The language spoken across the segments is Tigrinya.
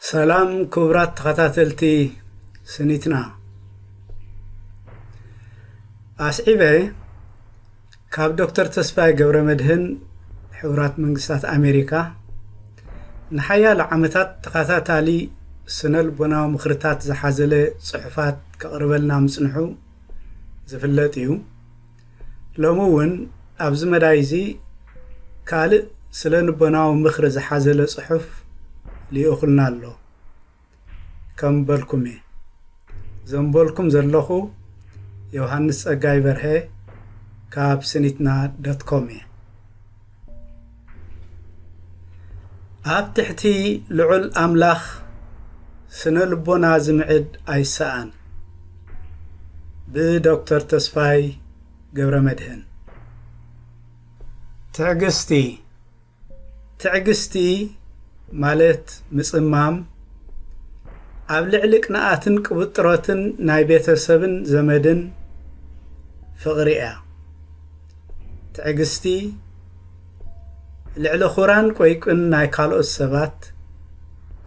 ሰላም ክቡራት ተኸታተልቲ ስኒትና። ኣስዒበ ካብ ዶክተር ተስፋይ ገብረመድህን ሕቡራት መንግስታት ኣሜሪካ ንሓያሎ ዓመታት ተኸታታሊ ስነ ልቦናዊ ምኽርታት ዝሓዘለ ጽሑፋት ከቕርበልና ምጽንሑ ዝፍለጥ እዩ። ሎሚ እውን ኣብዚ መዳይ እዚ ካልእ ስነ ልቦናዊ ምኽሪ ዝሓዘለ ጽሑፍ ልኢኹልና ኣሎ። ከም በልኩም እየ። ዘንበልኩም ዘለኹ ዮሃንስ ጸጋይ በርሀ ካብ ስኒትና ዶት ኮም እየ። ኣብ ትሕቲ ልዑል ኣምላኽ ስነ ልቦና ዝምዕድ ኣይሰኣን። ብዶክተር ተስፋይ ገብረመድህን። ትዕግስቲ። ትዕግስቲ ማለት ምጽማም፣ ኣብ ልዕሊ ቅንኣትን ቅብጥሮትን ናይ ቤተሰብን ዘመድን ፍቕሪ እያ። ትዕግስቲ ልዕሊ ኹራን ቆይቁን ናይ ካልኦት ሰባት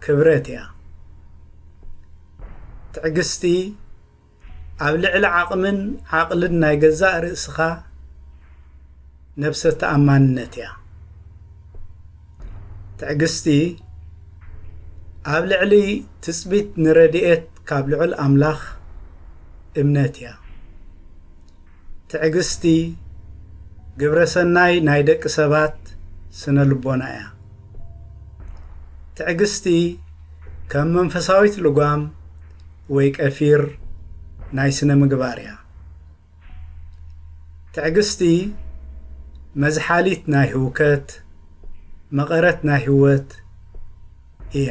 ክብረት እያ። ትዕግስቲ ኣብ ልዕሊ ዓቕምን ዓቕልን ናይ ገዛእ ርእስኻ ነብሰ ተኣማንነት እያ። ትዕግስቲ ኣብ ልዕሊ ትጽቢት ንረድኤት ካብ ልዑል ኣምላኽ እምነት እያ። ትዕግስቲ ግብረ ሰናይ ናይ ደቂ ሰባት ስነ ልቦና እያ። ትዕግስቲ ከም መንፈሳዊት ልጓም ወይ ቀፊር ናይ ስነ ምግባር እያ። ትዕግስቲ መዝሓሊት ናይ ህውከት፣ መቐረት ናይ ህይወት እያ።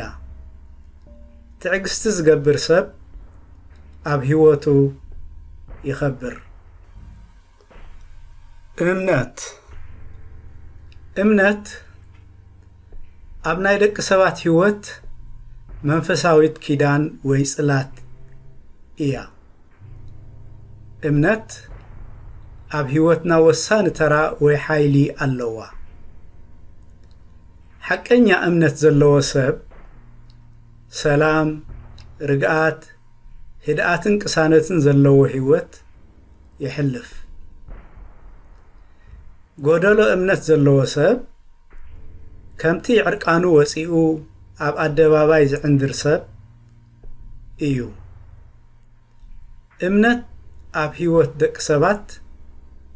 ትዕግስቲ ዝገብር ሰብ ኣብ ህይወቱ ይኸብር። እምነት። እምነት ኣብ ናይ ደቂ ሰባት ህይወት መንፈሳዊት ኪዳን ወይ ጽላት እያ። እምነት ኣብ ህይወትና ወሳኒ ተራ ወይ ሓይሊ ኣለዋ። ሓቀኛ እምነት ዘለዎ ሰብ ሰላም፣ ርግኣት፣ ህድኣትን ቅሳነትን ዘለዎ ህይወት የሕልፍ። ጎደሎ እምነት ዘለዎ ሰብ ከምቲ ዕርቃኑ ወጺኡ ኣብ ኣደባባይ ዝዕንድር ሰብ እዩ። እምነት ኣብ ህይወት ደቂ ሰባት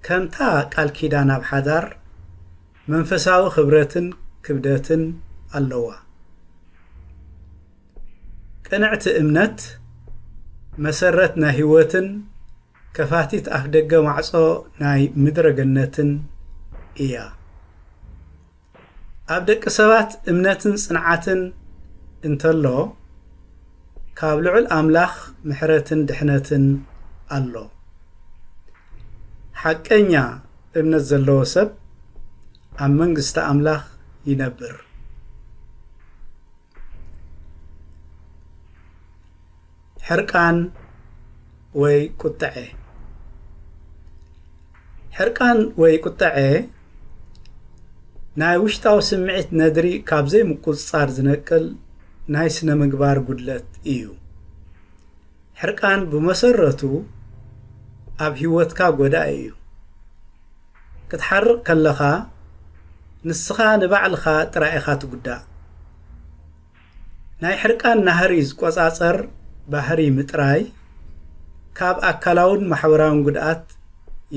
ከምታ ቃል ኪዳን ኣብ ሓዳር መንፈሳዊ ክብረትን ክብደትን ኣለዋ። ቅንዕቲ እምነት መሰረት ናይ ህይወትን ከፋቲት ኣፍደገ ማዕጾ ናይ ምድረ ገነትን እያ። ኣብ ደቂ ሰባት እምነትን ጽንዓትን እንተሎ፣ ካብ ልዑል ኣምላኽ ምሕረትን ድሕነትን ኣሎ። ሓቀኛ እምነት ዘለዎ ሰብ ኣብ መንግስቲ ኣምላኽ ይነብር። ሕርቃን ወይ ቁጥዐ። ሕርቃን ወይ ቁጥዐ ናይ ውሽጣዊ ስምዒት ነድሪ ካብ ዘይምቁጽጻር ዝነቅል ናይ ስነ ምግባር ጉድለት እዩ። ሕርቃን ብመሰረቱ ኣብ ህይወትካ ጎዳኢ እዩ። ክትሓርቕ ከለኻ ንስኻ ንባዕልኻ ጥራይ ኢኻ ትጉዳእ። ናይ ሕርቃን ናህሪ ዝቆጻጸር ባህሪ ምጥራይ ካብ ኣካላውን ማሕበራውን ጉድኣት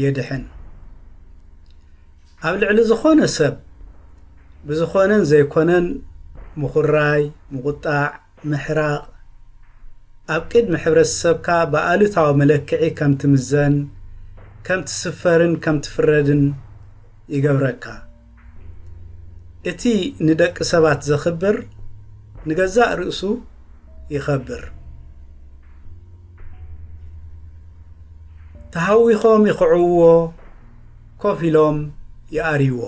የድሕን። ኣብ ልዕሊ ዝኾነ ሰብ ብዝኾነን ዘይኮነን ምኹራይ፣ ምቑጣዕ፣ ምሕራቕ፣ ኣብ ቅድሚ ሕብረተሰብካ ብኣሉታዊ መለክዒ ከም ትምዘን፣ ከም ትስፈርን ከም ትፍረድን ይገብረካ። እቲ ንደቂ ሰባት ዘኽብር ንገዛእ ርእሱ ይኸብር። ተሃዊኾም ይኽዕውዎ፣ ኮፍ ኢሎም ይኣርይዎ።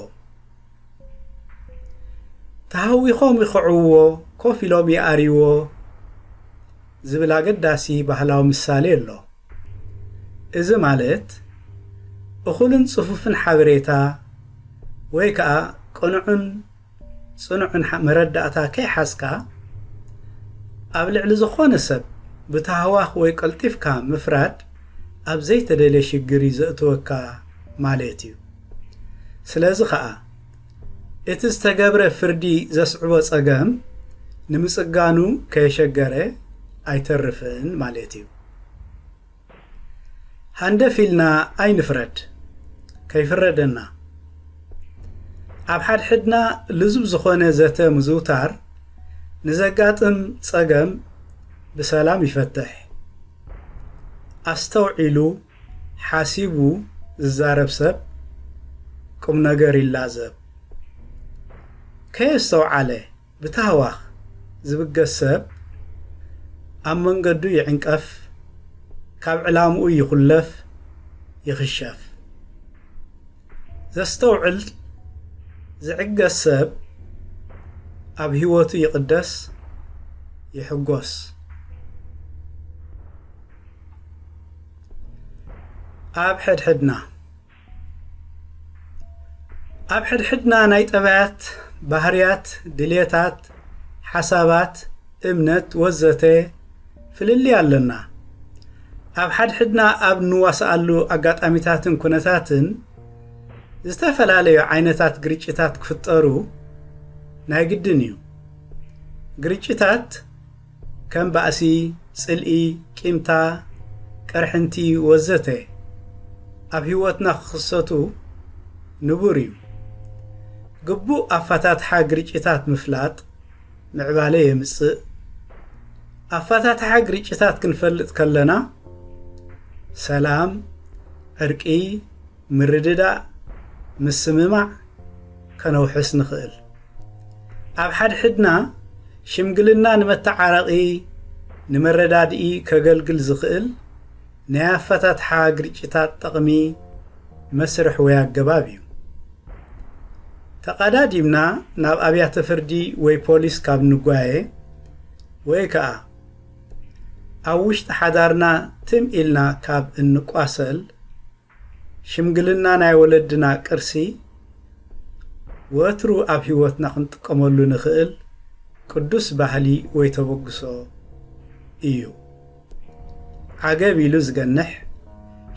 ተሃዊኾም ይኽዕውዎ፣ ኮፍ ኢሎም ይኣርይዎ ዝብል ኣገዳሲ ባህላዊ ምሳሌ ኣሎ። እዚ ማለት፣ እኹልን ጽፉፍን ሓበሬታ ወይ ከኣ ቅኑዕን ጽኑዕን ሓ-፣ መረዳእታ ከይሓዝካ፣ ኣብ ልዕሊ ዝኾነ ሰብ ብታህዋኽ ወይ ቀልጢፍካ ምፍራድ ኣብ ዘይተደልየ ሽግር እዩ ዘእትወካ ማለት እዩ። ስለዚ ኸኣ እቲ ዝተገብረ ፍርዲ ዘስዕቦ ጸገም ንምጽጋኑ ከየሸገረ ኣይተርፍን ማለት እዩ። ሃንደፍ ኢልና ኣይንፍረድ፣ ከይፍረደና። ኣብ ሓድሕድና ልዙብ ዝኾነ ዘተ ምዝውታር ንዘጋጥም ጸገም ብሰላም ይፈትሕ። ኣስተውዒሉ ሓሲቡ ዝዛረብ ሰብ ቁም ነገር ይላዘብ። ከየስተውዓለ ብታህዋኽ ዝብገስ ሰብ ኣብ መንገዱ ይዕንቀፍ፣ ካብ ዕላምኡ ይኹለፍ፣ ይኽሸፍ። ዘስተውዕል ዝዕገስ ሰብ ኣብ ህይወቱ ይቕደስ፣ ይሕጎስ። ኣብ ሕድሕድና ኣብ ሕድሕድና ናይ ጠባያት፣ ባህርያት፣ ድልየታት፣ ሓሳባት፣ እምነት ወዘተ ፍልልይ ኣለና። ኣብ ሓድሕድና ኣብ ንዋስኣሉ ኣጋጣሚታትን ኩነታትን ዝተፈላለዩ ዓይነታት ግርጭታት ክፍጠሩ ናይ ግድን እዩ። ግርጭታት ከም ባእሲ፣ ጽልኢ፣ ቂምታ፣ ቅርሕንቲ ወዘተ ኣብ ህይወትና ክኽሰቱ ንቡር እዩ። ግቡእ ኣፈታትሓ ግርጭታት ምፍላጥ ምዕባለ የምጽእ። ኣፈታትሓ ግርጭታት ክንፈልጥ ከለና ሰላም፣ ዕርቂ፣ ምርድዳእ፣ ምስምማዕ ከነውሕስ ንኽእል። ኣብ ሓድሕድና ሽምግልና ንመተዓረቒ፣ ንመረዳድኢ ከገልግል ዝኽእል ናይ ኣፈታትሓ ግርጭታት ጠቕሚ መስርሕ ወይ ኣገባብ እዩ። ተቐዳዲምና ናብ ኣብያተ ፍርዲ ወይ ፖሊስ ካብ ንጓየ ወይ ከኣ ኣብ ውሽጢ ሓዳርና ትም ኢልና ካብ እንቋሰል ሽምግልና ናይ ወለድና ቅርሲ ወትሩ ኣብ ህይወትና ክንጥቀመሉ ንኽእል ቅዱስ ባህሊ ወይ ተበግሶ እዩ። ዓገብ ኢሉ ዝገንሕ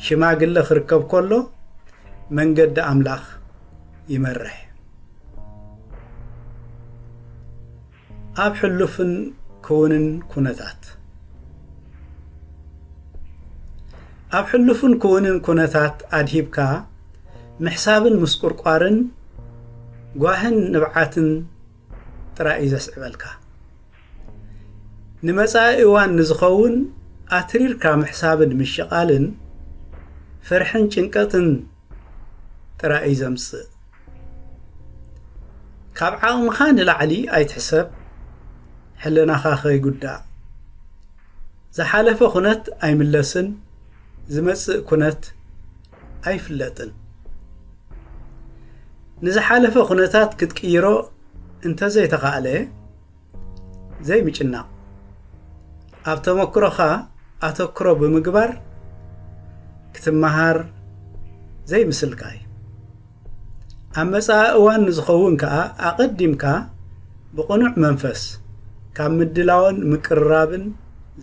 ሽማግለ ክርከብ ከሎ መንገዲ ኣምላኽ ይመርሕ። ኣብ ሕሉፍን ክውንን ኩነታት ኣብ ሕሉፍን ክውንን ኩነታት ኣድሂብካ ምሕሳብን ምስቁርቋርን ጓህን ንብዓትን ጥራይ እዩ ዘስዕበልካ። ንመጻኢ እዋን ንዝኸውን ኣትሪርካ ምሕሳብን ምሽቓልን ፍርሕን ጭንቀትን ጥራይ እዩ ዘምጽእ። ካብ ዓቕምኻ ንላዕሊ ኣይትሕሰብ፣ ሕልናኻ ከይጉዳእ። ዝሓለፈ ኩነት ኣይምለስን፣ ዝመጽእ ኩነት ኣይፍለጥን። ንዝሓለፈ ኩነታት ክትቅይሮ እንተዘይተኻእለ ዘይምጭናቕ። ኣብ ተመክሮኻ ኣተክሮ ብምግባር ክትመሃር ዘይምስልካይ። ኣብ መጻኢ እዋን ንዝኸውን ከኣ ኣቐዲምካ ብቕኑዕ መንፈስ ካብ ምድላውን ምቅርራብን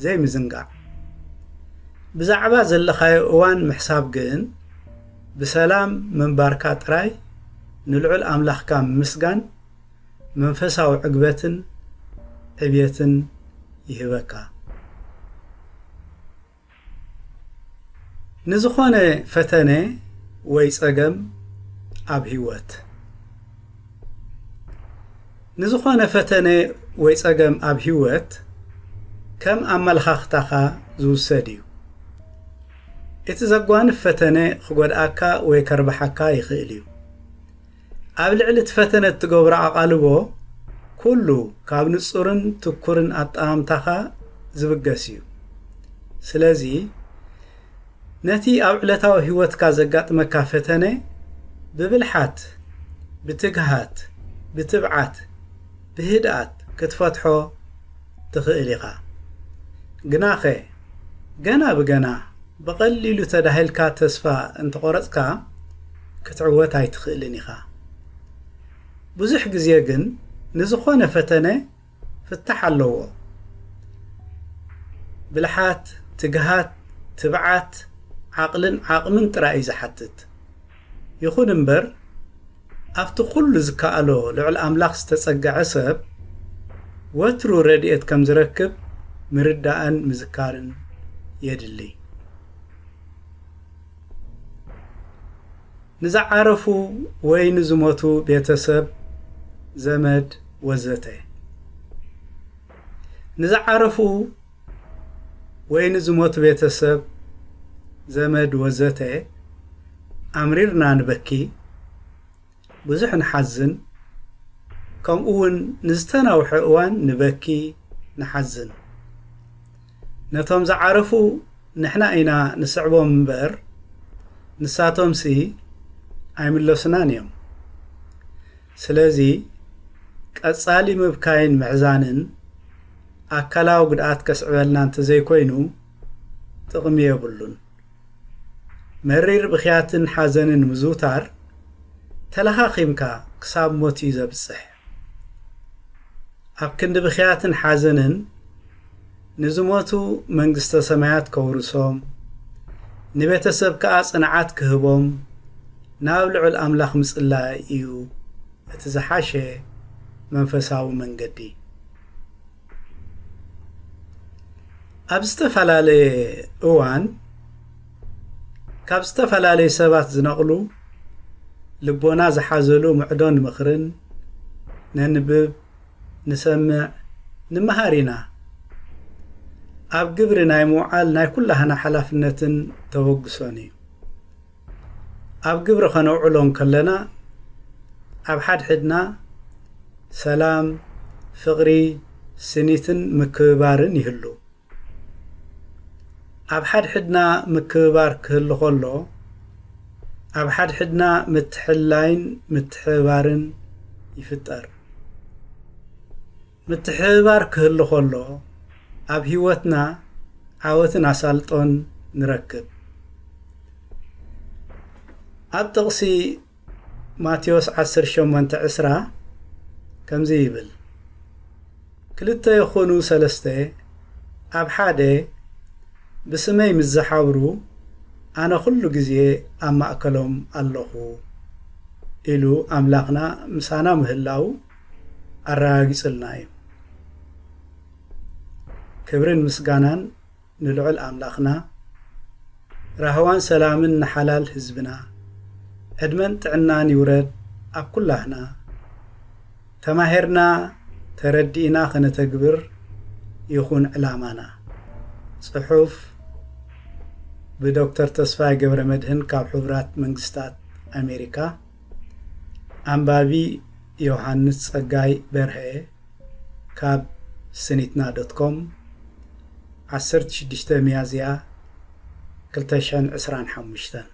ዘይምዝንጋዕ። ብዛዕባ ዘለኻዮ እዋን ምሕሳብ ግን ብሰላም ምንባርካ ጥራይ ንልዑል ኣምላኽካ ምምስጋን መንፈሳዊ ዕግበትን ዕብየትን ይህበካ። ንዝኾነ ፈተነ ወይ ጸገም ኣብ ህይወት ንዝኾነ ፈተነ ወይ ጸገም ኣብ ህይወት ከም ኣመለኻኽታኻ ዝውሰድ እዩ። እቲ ዘጓንፍ ፈተነ ክጎድኣካ ወይ ከርብሓካ ይኽእል እዩ። ኣብ ልዕሊ እቲ ፈተነ እትገብሮ ኣቓልቦ ኩሉ ካብ ንጹርን ትኩርን ኣጠማምታኻ ዝብገስ እዩ። ስለዚ ነቲ ኣብ ዕለታዊ ህይወትካ ዘጋጥመካ ፈተነ ብብልሓት፣ ብትግሃት፣ ብትብዓት፣ ብህድኣት ክትፈትሖ ትኽእል ኢኻ። ግናኸ ገና ብገና ብቐሊሉ ተዳሂልካ ተስፋ እንተቖረጽካ ክትዕወት ኣይትኽእልን ኢኻ። ብዙሕ ግዜ ግን ንዝኾነ ፈተነ ፍታሕ ኣለዎ። ብልሓት፣ ትግሃት፣ ትብዓት፣ ዓቕልን ዓቕምን ጥራይ እዩ ዝሓትት። ይኹን እምበር፣ ኣብቲ ኩሉ ዝከኣሎ ልዑል ኣምላኽ ዝተጸግዐ ሰብ፣ ወትሩ ረድኤት ከም ዝረክብ ምርዳእን ምዝካርን የድሊ። ንዝዓረፉ ወይ ንዝሞቱ ቤተሰብ፣ ዘመድ፣ ወዘተ። ንዝዓረፉ ወይ ንዝሞቱ ቤተሰብ፣ ዘመድ፣ ወዘተ ኣምሪርና ንበኪ፣ ብዙሕ ንሓዝን፣ ከምኡ እውን ንዝተናውሐ እዋን ንበኪ፣ ንሓዝን። ነቶም ዝዓረፉ ንሕና ኢና ንስዕቦም እምበር፣ ንሳቶምሲ ኣይምለሱናን እዮም። ስለዚ፣ ቀጻሊ ምብካይን ምሕዛንን ኣካላዊ ጉድኣት ከስዕበልና እንተዘይኮይኑ፣ ጥቕሚ የብሉን። መሪር ብኽያትን ሓዘንን ምዝውታር፣ ተለኻኺምካ ክሳብ ሞት እዩ ዘብጽሕ። ኣብ ክንዲ ብኽያትን ሓዘንን፣ ንዝሞቱ መንግስተ ሰማያት ከውርሶም፣ ንቤተሰብ ከኣ ጽንዓት ክህቦም፣ ናብ ልዑል ኣምላኽ ምጽላይ እዩ እቲ ዝሓሸ መንፈሳዊ መንገዲ። ኣብ ዝተፈላለየ እዋን፣ ካብ ዝተፈላለየ ሰባት ዝነቕሉ፣ ልቦና ዝሓዘሉ ምዕዶን ምኽርን ነንብብ፣ ንሰምዕ፣ ንምሃር ኢና። ኣብ ግብሪ ናይ ምውዓል ናይ ኩላህና ሓላፍነትን ተበግሶን እዩ። ኣብ ግብሪ ከነውዕሎ እንከለና፣ ኣብ ሓድሕድና ሰላም፣ ፍቕሪ፣ ስኒትን ምክብባርን ይህሉ። ኣብ ሓድሕድና ምክብባር ክህሉ ከሎ፣ ኣብ ሓድሕድና ምትሕልላይን ምትሕብባርን ይፍጠር። ምትሕብባር ክህሉ ከሎ፣ ኣብ ህይወትና ዓወትን ኣሳልጦን ንረክብ። ኣብ ጥቕሲ ማቴዎስ ዓሰርተ ሸሞንተ ዕስራ ከምዚ ይብል፣ ክልተ ይኹኑ ሰለስተ ኣብ ሓደ ብስመይ ምስ ዝሓብሩ፣ ኣነ ኩሉ ግዜ ኣብ ማእከሎም ኣለኹ ኢሉ ኣምላኽና ምሳና ምህላዉ ኣረጋጊጹልና እዩ። ክብርን ምስጋናን ንልዑል ኣምላኽና፣ ራህዋን ሰላምን ንሓላል ህዝብና፣ ዕድመን ጥዕናን ይውረድ ኣብ ኩላህና። ተማሂርና ተረዲእና ከነተግብር ይኹን ዕላማና። ጽሑፍ ብዶክተር ተስፋይ ገብረ መድህን ካብ ሕቡራት መንግስታት ኣሜሪካ። ኣንባቢ ዮሃንስ ጸጋይ በርሀ ካብ ስኒትና ዶት ኮም። ዓሰርተ ሽዱሽተ ሚያዝያ ክልተ ሽሕን ዕስራን ሓሙሽተን።